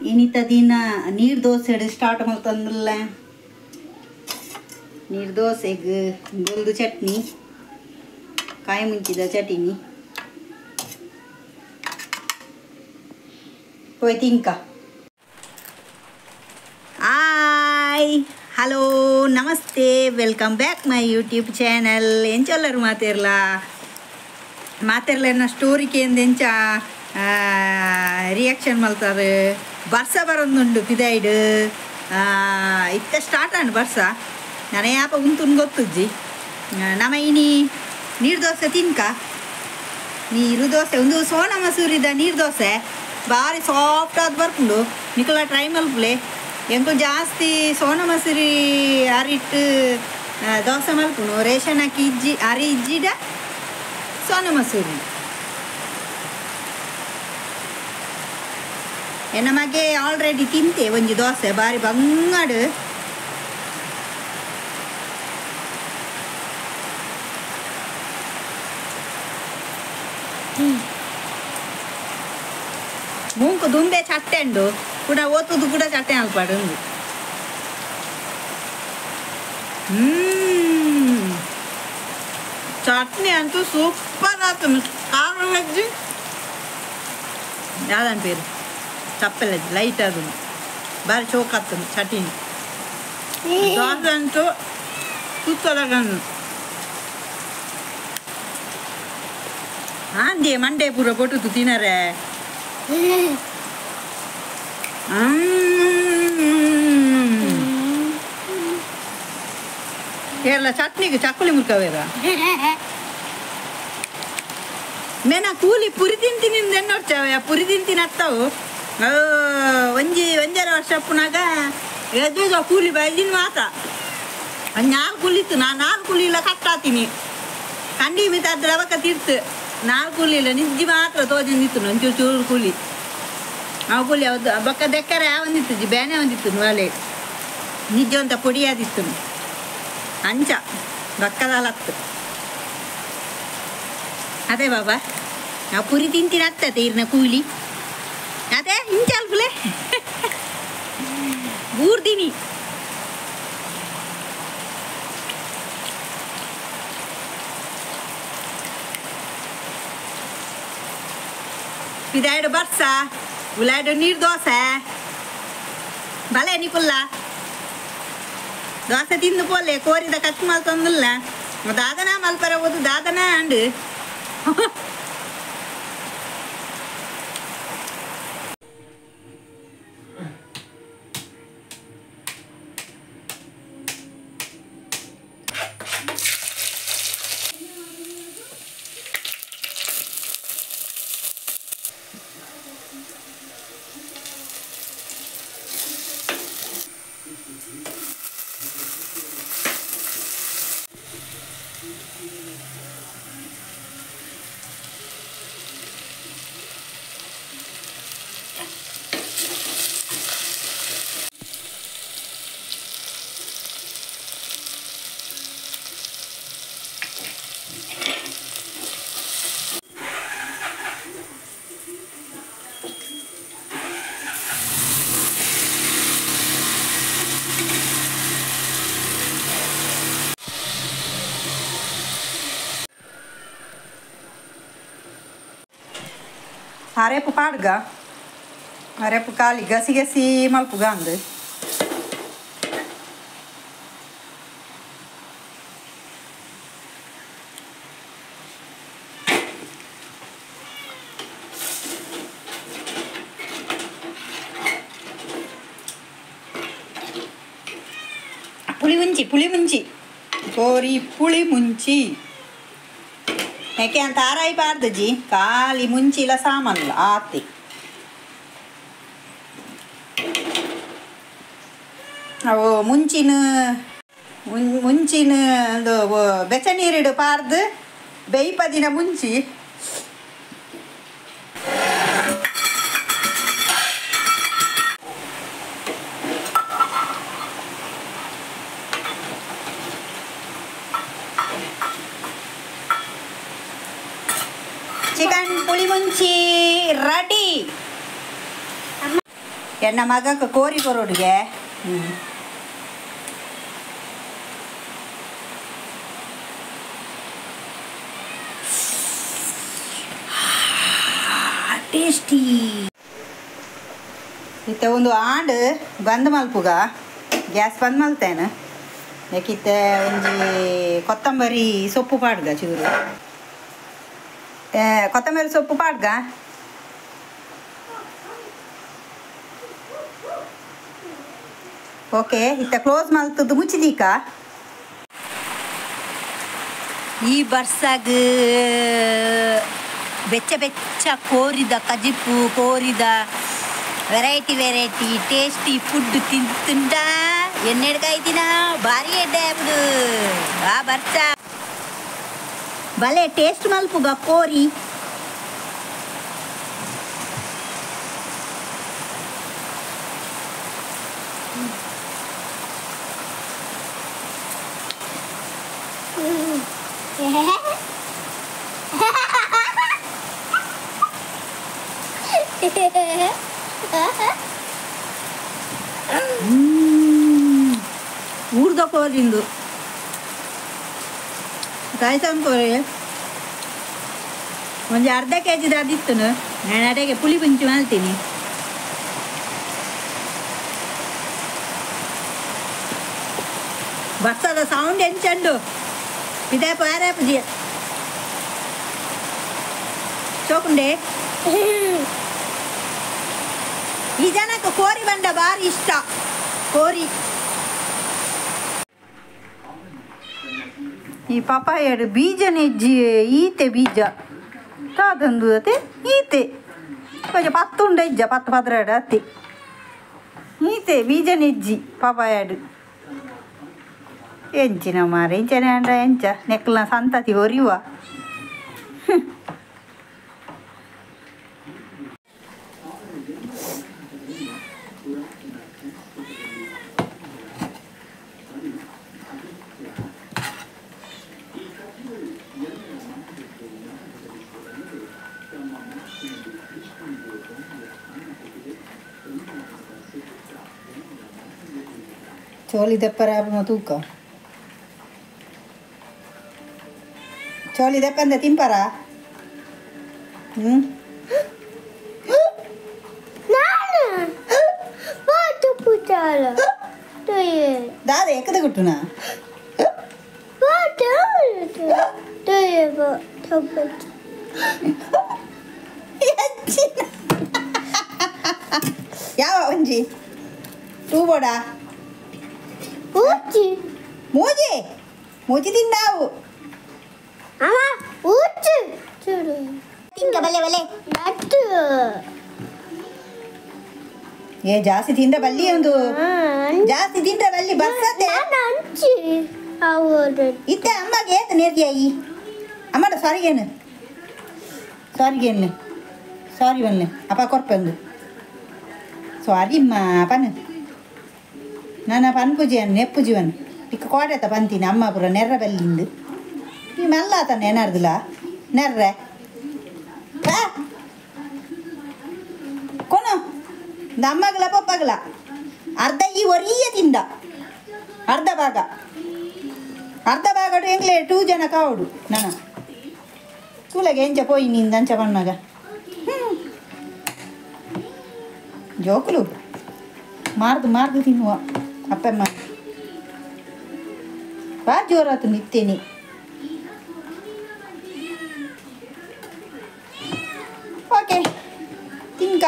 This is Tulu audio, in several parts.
ಇನಿತ ದಿನ ನೀರು ದೋಸೆ ಸ್ಟಾರ್ಟ್ ಮಲ್ತಂದಿಲ್ಲ. ನೀರು ದೋಸೆಗೆ ಬೊಲ್ದು ಚಟ್ನಿ, ಕಾಯಿ ಮುಂಚಿದ ಚಟ್ನಿ. ಪೋಯ್ ತಿಂಕ. Hi hello namaste, welcome back my YouTube channel. ಎಂಚೊಲ್ಲರು ಮಾತಿರ್ಲ ಮಾತಿರ್ಲ ಎನ್ನ ಸ್ಟೋರಿ ಕೇಂದ್ ಎಂಚ ರಿಯಾಕ್ಷನ್ ಮಲ್ತಾರೆ. ಬರ್ಸ ಬರೊಂದುಂಡು ಪಿದೈಡ್, ಇತ್ತ ಸ್ಟಾರ್ಟ್ ಆಂಡ್ ಬರ್ಸ. ನಾನು ಯಾಪ ಉಂತುನ್ ಗೊತ್ತುಜ್ಜಿ. ನಮ ಇನಿ ನೀರು ದೋಸೆ ತಿನ್ಕ. ನೀರು ದೋಸೆ ಒಂದು ಸೋನ ಮಸೂರಿದ ನೀರು ದೋಸೆ ಭಾರಿ ಸಾಫ್ಟ್ ಆದ್ ಬರ್ಪುಂಡು. ನಿಕುಲ ಟ್ರೈ ಮಲ್ಪುಲೆ. ಎಂಕು ಜಾಸ್ತಿ ಸೋನ ಮಸೂರಿ ಅರಿಟ್ಟು ದೋಸೆ ಮಲ್ಪುನು. ರೇಷನ್ ಅಕ್ಕಿ ಇಜ್ಜಿ, ಅರಿ ಇಜ್ಜಿಡ ಸೋನ ಮಸೂರಿ. ಎನ್ನ ಮಗೆ ಆಲ್ರೆಡಿ ತಿಂತೆ ಒಂಜಿ ದೋಸೆ ಬಾರಿ ಬಂಗಾಡು. ಮೂಂಕು ದುಂಬೆ ಚಟ್ಟೆ ಉಂಡು ಕೂಡ, ಓತುದು ಕೂಡ ಚಟ್ಟೆ ಅಲ್ಪಾಡು. ಚಟ್ನಿ ಅಂತೂ ಸೂಪರ್ ಆತು. ಖಾರ ವೆಜ್ಜಿ ಯಾವ್ದನ್ ಪೇರು ಚಪ್ಪೆಲ್ಲ ಲೈಟ್ ಅದು ಬಾರಿ ಚೋಕ್ ಆಗ್ತದೆ ಚಟ್ನಿ. ದೋಸೆ ಅಂತೂ ಸುತ್ತಲಗನ್ನು ಆಂದಿ ಮಂಡೆ ಪೂರ ಕೊಟ್ಟುದು ತಿನ್ನರೆ. ಕೇರಳ ಚಟ್ನಿಗೆ ಚಕ್ಕುಲಿ ಮುರ್ಕವೇರ. ಮೇನ ಕೂಲಿ ಪುರಿ ತಿಂತೀನಿ ಎನ್ನೋಡ್ಚಾವೆ. ಪುರಿ ತಿಂತೀನಿ ಅತ್ತವು ಒಂಜಿ ಒಂಜರ ವರ್ಷ ಪುನಾಗ ಎದ್ದು ಕೂಲಿ ಬೈದಿನ ಮಾತ್ರ. ಒಂದು ನಾಲ್ಕು ಕೂಲಿ ಇತ್ತು, ನಾನು ನಾಲ್ಕು ಕೂಲಿ ಇಲ್ಲ ಕಟ್ಟಾತೀನಿ. ಕಂಡಿ ಮಿತ ದ್ರವಕ ತೀರ್ತು. ನಾಲ್ಕು ಕೂಲಿ ಇಲ್ಲ ನಿಜ್ಜಿ ಮಾತ್ರ ತೋಜಂದಿತ್ತು. ಒಂಚೂರು ಚೂರು ಕೂಲಿ ಅವು ಕೂಲಿ ಅವತ್ತು ಬೊಕ್ಕ ದೆಕ್ಕರೆ ಒಂದಿತ್ತು ಜಿ ಬೇನೆ ಒಂದಿತ್ತು ಒಲೆ ನಿಜ್ಜೆ ಅಂತ ಪೊಡಿಯಾದಿತ್ತು ಅಂಚ ಬಕ್ಕದಾಲತ್ತು. ಅದೇ ಬಾಬಾ ನಾವು ಪುರಿ ತಿಂತೀನಿ ಅತ್ತದೆ ಇರ್ನ ಕೂಲಿ ಅದೇ ಇಂಚಾಲ್ಪುಲೆ ಬೂರ್ದಿನಿ. ಪಿದಾಯ್ಡು ಬರ್ಸ ಉಲಾಯ್ಡು ನೀರು ದೋಸೆ ಬಲೆ ನಿಕುಲ್ಲ ದೋಸೆ ತಿಂದು ಪೋಲೆ ಕೋರಿದ ಕಚ್ಚು ಮಲ್ತೊಂದಿಲ್ಲ. ದಾದನ ಮಲ್ಪರ ಓದು ದಾದನ ಅಂಡು. ಅರೆಪು ಪಾಡ್ಗ ಅರೆಪು ಖಾಲಿ ಗಸಿ ಗಸಿ ಮಲ್ಪುಗ ಅಂದು. ಪುಳಿ ಮುಂಚಿ ಪುಳಿ ಮುಂಚಿ ಕೋರಿ ಪುಳಿ ಮುಂಚಿ ಯಾಕೆ ಅಂತ ಆರಾಯಿ ಬಾರ್ದಜಿ ಖಾಲಿ ಮುಂಚಿಲ ಸಾಮಾನ್ಲ ಆತಿ. ಅವು ಮುಂಚಿನ ಮುಂಚಿನ ಒಂದು ಬೆಚ್ಚ ನೀರಿಡು ಪಾರ್ದು ಬೇಯ್ಪದಿನ ಮುಂಚಿ. Chicken ಪುಳಿ ಮುಂಚಿ ready. ಎನ್ನ ಮಗಕ್ಕೆ ಕೋರಿ ಕೊರೋಡಿಗೆ. ಟೇಸ್ಟಿ. ಇತ್ತೆ ಒಂದು ಆಂಡ್ ಬಂದ್ ಮಲ್ಪುಗ, ಗ್ಯಾಸ್ ಬಂದ್ ಮಲ್ತೇನೆ. ಯಾಕಿತ್ತೆ ಒಂಜಿ ಕೊತ್ತಂಬರಿ ಸೊಪ್ಪು ಪಾಡ್ಗ, ಚೂರು ಕೊತ್ತಂಬರಿ ಸೊಪ್ಪು ಪಾಡ್ಗ. ಓಕೆ, ಇತ್ತ ಕ್ಲೋಸ್ ಮಲ್ತದ್ದು ಮುಚ್ಚಿದೀಕ. ಈ ಬರ್ಸಾಗ ಬೆಚ್ಚ ಬೆಚ್ಚ ಕೋರಿದ ಕಜಿಪು, ಕೋರಿದ ವೆರೈಟಿ ವೆರೈಟಿ ಟೇಸ್ಟಿ ಫುಡ್ ತಿಂತುಂಡ ಎಣ್ಣೆಡ್ಕಾಯ್ತಿನ ಭಾರಿ ಎಡ್ಡೆ ಆಗ್ಬಿಡು. ಆ ಬರ್ಸ ಭಲೆ ಟೇಸ್ಟ್ ಮಲ್ಪುಗ ಕೋರಿ. ಊರ್ದ ಕೋರಿಂದು ಕಾಯ್ಸಂ ಕೋರಿ ಒಂಜಿ ಅರ್ಧ ಕೆ ಜಿದ ಅದಿತ್ತುನು. ನಾನು ಅಡೆಗೆ ಪುಳಿ ಮುಂಚಿ ಮಾಡ್ತೀನಿ. ಬಸ್ಸದ ಸೌಂಡ್ ಎಂಚಂಡು ಇದೇ ಪಾರೆ ಪುಜಿ ಚೋಕುಂಡೆ. ಈ ಜನಕ್ಕೆ ಕೋರಿ ಬಂಡ ಭಾರಿ ಇಷ್ಟ ಕೋರಿ. ಈ ಪಪಾಯಡು ಬೀಜ ನೆಜ್ಜಿ ಈತೆ ಬೀಜ ತಾದಂದು ಅತೆ ಈತೆ ಕೊಂಚ ಪತ್ತುಂಡ ಇಜ್ಜ ಪತ್ತು ಪದ್ರಾಡು ಅತ್ತೆ ಈತೆ ಬೀಜ ನೆಜ್ಜಿ ಪಪಾಯಡು ಎಂಚಿನ ಮಾರ ಇಂಚನೆ ಅಂಡ ಎಂಚ ನೆಕ್ಲ ಸಂತತಿ ಒರಿಯುವ. ಚೋಲಿ ದೆಪ್ಪರ ತೂಕ ಚೋಲಿ ದೆಪ್ಪಂದೆ ತಿಂಪರ. ದಾದ ಎಕ್ಕದ ಗುಟ್ಟುನ ಯಾವ ಒಂಜಿ ತೂ ಬೋಡ ಮೂಜಿ ಮೂಜಿ ಮೂಜಿ ತಿಂದಾವು ತಿಂಗ ಬಲ್ಲೆ ಬಲ್ಲೆ ಏ ಜಾಸ್ತಿ ತಿಂದ ಬಲ್ಲಿ ಒಂದು ಜಾಸ್ತಿ ತಿಂದ ಬಲ್ಲಿ ಬರ್ಸತ್ತೆ ಇತ್ತೆ ಅಮ್ಮಗೆ ಏತ ನೇರ್ದಿಯಾಯಿ ಅಮ್ಮಡ ಸಾರಿಗೇನು ಸಾರಿಗೇನು ಸಾರಿ ಬನ್ನೆ ಅಪ್ಪ ಕೊರ್ಪಂದು ಸಾರಿ ಅಮ್ಮ ಪನ್ ನಾನು ಪನ್ಪುಜಿಯನ್ನು ನೆಪ್ಪುಜಿವನ್ ಇಕ್ಕ ಕೋಡೆತ ಪಂತೀನಿ ಅಮ್ಮ ಪೂರ ನೆರ್ರ ಬಲ್ಲಿಂದು ಈ ಮಲ್ಲ ತಾನೆ ಏನಾರ್ದಿಲ್ಲ ನೆರ್ರೆ ಕೊನು ಅಮ್ಮಗಲ ಪಪ್ಪಗಲ ಅರ್ಧ ಈ ಒರಿಯ ತಿಂದ ಅರ್ಧ ಭಾಗ ಅರ್ಧ ಭಾಗ ಎಂಗ್ಲೇ ಟೂ ಜನ ಕಾವಡು ನನ್ನ ತೂಲಗೆ ಎಂಚ ಪೋಯಿ ನಿಂದ ಅಂಚ ಬಣ್ಣಗ ಜೋಕುಲು ಮಾರ್ದು ಮಾರ್ದು ತಿನ್ನುವ ಅಪ್ಪಮ್ಮ ಬಾ ಜೋರಾತು ನಿತ್ತೇನೆ. ಓಕೆ ತಿನ್ಕ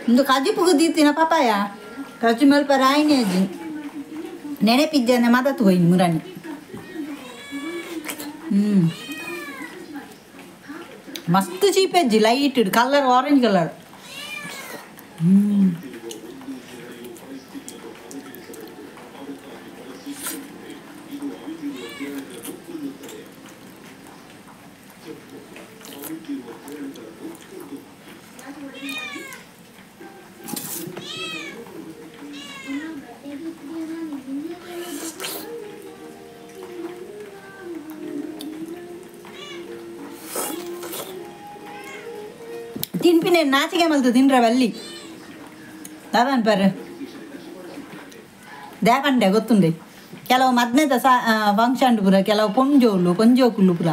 ಒಂದು ಕಾಜು ಪುಗುದಿತ್ತಿನ ಪಪಾಯ ಕಾಜು ಮಲ್ಪ ರಾಯಿನಿ ಅಜ್ಜಿ ನೆನೆಪಿಜ್ಜನೆ ಮದತು ಹೋಯ್ನಿ ಮುರಾನಿ. ಮಸ್ತ್ ಚೀಪ್ ಅಜ್ಜಿ ಲೈಟ್ ಕಲರ್ ಆರೆಂಜ್ ಕಲರ್. ತಿನ್ಪಿನೆ ನಾಚಿಗೆ ಮಲ್ತು ತಿನ್ರೆ ಬಲ್ಲಿ ದಾದನ್ ಪರ್ ದೇಪಂಡೆ ಗೊತ್ತುಂಡೆ ಕೆಲವು ಮದ್ಮೆದ ಸಾ ಫಂಕ್ಷನ್ ಪೂರ ಕೆಲವು ಪೊಂಜೋಲು ಪೊಂಜೋಕುಲು ಪೂರ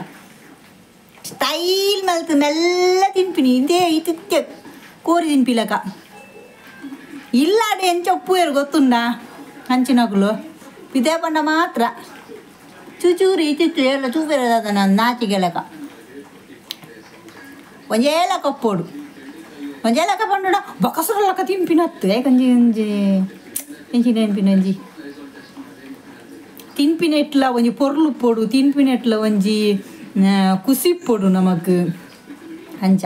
ಸ್ಟೈಲ್ ಮಲ್ತು ಮೆಲ್ಲ ತಿನ್ಪಿನಿ ಇಂದೇ ಇತ್ತಿತ್ತೆ ಕೋರಿ ತಿನ್ಪಿಲಕ ಇಲ್ಲಾಡೆ ಎಂಚ ಉಪ್ಪುಯರು ಗೊತ್ತುಂಡಾ ಅಂಚಿನಕುಲು ಇದೇ ಪಂಡ ಮಾತ್ರ ಚೂಚೂರು ಇತ್ತಿತ್ತು ಎಲ್ಲ ಚೂಪೇರದ ನಾನು ನಾಚಿಗೆಲಕ ಒಂಜೇ ಲಕ ಒಪ್ಪೋಡು ಒಂಜೇ ಲಕ ಪಂಡುಡ ಬಕಸುರ ಲಕ ತಿನ್ಪಿನತ್ತು ಏಕಂಜಿ ಒಂಜಿ ಎಂಚಿನ ತಿನ್ಪಿನ ಒಂಜಿ ತಿನ್ಪಿನೆಟ್ಲ ಒಂಜಿ ಪೊರ್ಲು ಪೊಡು ತಿನ್ಪಿನೆಟ್ಲ ಒಂಜಿ ಕುಸಿ ಪೊಡು ನಮಕ್ ಅಂಚ.